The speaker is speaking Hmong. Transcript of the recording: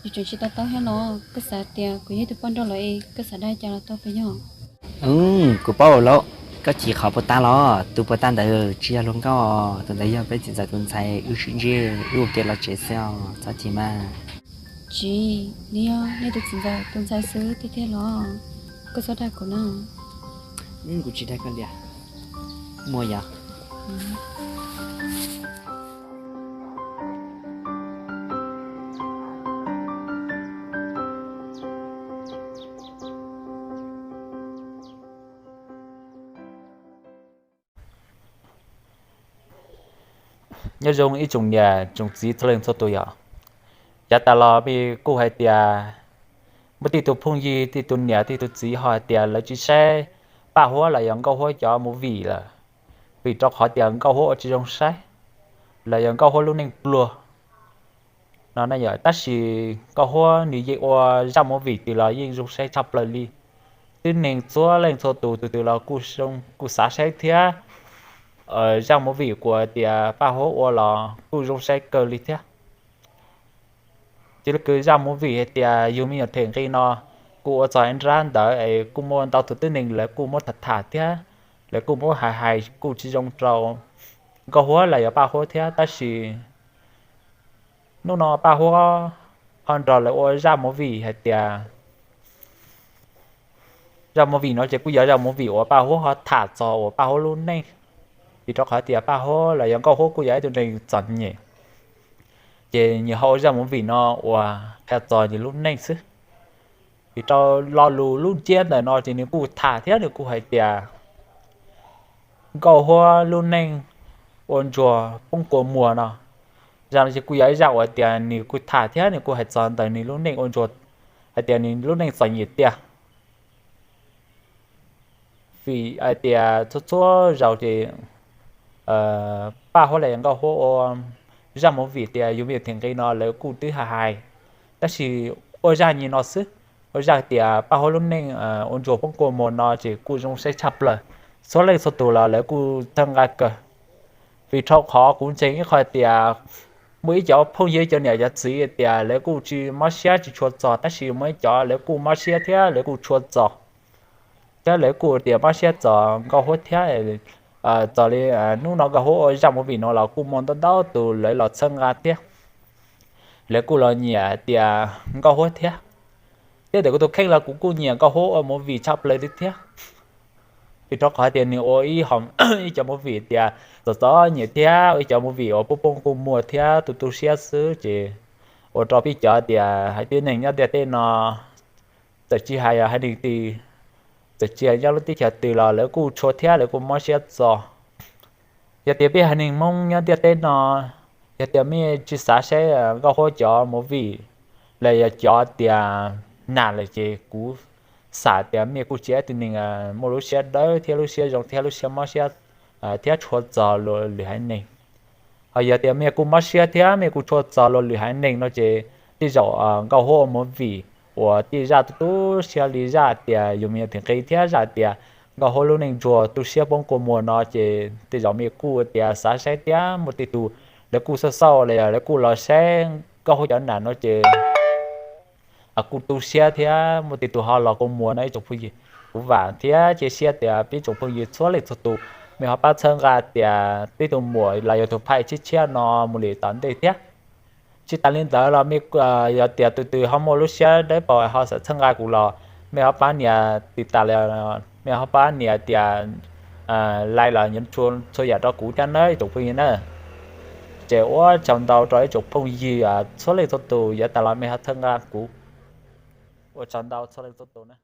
Kuv tseem tsis to taub thiab los, koj xav tias kuv yog ib tug poj nrauj los es koj xav dag cas los tau puas yog? Kuv paub lawm, koj chim qhov puas tas los? Tus puas tas ntawd tsis yog hluas nkauj, tus ntawd yog peb txiv ntxawm tus ntxhais, wb sib ntsib wb ua ke los tsev xwb os, txhob chim mas. Tsis, nws yog nej tus txiv ntxawm tus ntxhais xwb tiag tiag los? Koj txhob dag kuv na. Kuv tsis dag koj li. Muaj yog. Nyob zoo ib tsoom niam tsoom txiv txhua leej txhua tus yom. Yav tas los peb kuj hais tias muaj tej tug phooj ywg, tej tug niam, tej tug txiv ho hais tias lawv tsis saib Paj Huab los yog Nkauj Huab cov movie lawm, vim rau qhov tias Nkauj Huab ua tsis zoo saib, los yog Nkauj Huab lub neej pluag no na yom. Tab sis Nkauj Huab nws yeej ua zaj movie twg los yeej zoo saib tshaj plaws li. Tib neeg txhua leej txhua tus, tus twg los kuj xav saib thiab. Zaj movie kuv tias Paj Huab ua los kuj zoo saib kawg li thiab. Ces lub kws zaj movie hais tias Yug Me Nyuam Them Nqi no, kuj ua txog nrab ntawd es kuj muaj ntau tus tib neeg lawv kuj muab tham tham thiab, lawv kuj muab hais hais kuj tsis zoo rau Nkauj Huab los yog Paj Huab thiab. Tab sis hnub no Paj Huab ho nrog lawv ua zaj movie hais tias, zaj movie no ces kuj yog zaj movie uas Paj Huab ho tham txog uas Paj Huab lub neej, vim rau qhov tias Paj Huab los yog Nkauj Huab kuj yog ib tug neeg txom nyem, ces nws ho ua zaj movie no uas qhia txog nws lub neej xwb. Vim rau lo lus lub ntsiab ntawm no ces nws kuj tham thiab nws kuj hais tias Nkauj Huab lub neej ua ntsuag poob kua muag no. Zaj no ces kuj yog ib zaj uas tias nws kuj tham thiab nws kuj hais txog ntawm nws lub neej ua ntsuag, hais tias nws lub neej txom nyem tiag. Vim hais tias txhua txhua zaus ces Paj Huab los yog Nkauj Huab ua zaj movie tias Yug Me Nyuam Them Nqi no lawv kuj twb hais hais, tab sis ua zaj nyem no xwb, ua zaj tias Paj Huab lub neej ua ntsuag poob kua muag no ces kuj zoo saib tshaj plaws. Txhua leej txhua tus los lawv kuj txhawb nqa kawg. Vim rau qhov kuv ntseeg ib qho tias muaj ib cov phooj ywg cov niam cov txiv tias lawv kuj tsis mob siab tsis tshua txog, tab sis muaj ib cov lawv kuj mob siab thiab lawv kuj tshua txog, thiab lawv kuj tias mob siab txog Nkauj Huab thiab. Txog li hnub no Nkauj Huab ua zaj movie no los kuj muaj ntau ntau tus lawv los txhawb nqa thiab, lawv kuj los nyiam tias Nkauj Huab thiab. Thiab ntawm kuv tus kheej los kuv kuj nyiam Nkauj Huab ua movie tshaj plaws li thiab. Vim rau qhov tias nws ua ib, ib cov movie tias txom txom nyem thiab ua ib cov movie uas poob poob kua muag thiab tu tu siab xwb ces ua rau peb cov tias haiv tib neeg nyob ntiaj teb no, txawm tsis hais haiv neeg twg, txawm tsis hais nyob lub teb chaws twg los lawv kuj tshua thiab lawv kuj mob siab txog. Yog tias peb haiv neeg Hmoob nyob ntiaj teb no, yog tias mej tsis xav saib Nkauj Huab cov movie los yog cov tias nag lawm ces kuv xam tias mej kuj tsis yog ib tug neeg muaj lub siab dawb thiab lub siab zoo thiab lub siab mob siab thiab tshua txog luag lwm haiv neeg. Ho yog tias mej kuj mob siab thiab mej kuj tshua txog luag lwm haiv neeg no ces tej zaum Nkauj Huab ua movie uas tej zaj tu tu siab li zaj tias Yug Me Nyuam Them Nqi thiab zaj tias Nkauj Huab lub neej ntsuag tu siab poob kua muag no ces tej zaum mej kuj tias xav saib thiab muaj tej tug lawv kuj xauj xauj los yog lawv kuj los saib Nkauj Huab cov nag no ces kuj tu siab thiab muaj tej tug ho los kua muag no ib tsoom phooj ywg. Kuv vam thiab cia siab tias peb tsoom phooj ywg txhua leej txhua tus mej ho pab txhawb nqa tias peb tus muam los yog tus phaj tshiab tshiab no mus li tom ntej thiab. Tsis tas li ntawd los mej, yog tias tus twg ho muaj lub siab dawb paug ho xav txhawb nqa kuv los mej ho pab nias tiv tas, mej ho pab nias tias like los txhua yam rau kuv thiab nawb ib tsoom phooj ywg na. Ces ua tsaug ntau rau ib tsoom phooj ywg txhua leej txhua tus yav tas los mej ho txhawb nqa kuv. Ua tsaug ntau txhua leej txhua tus na.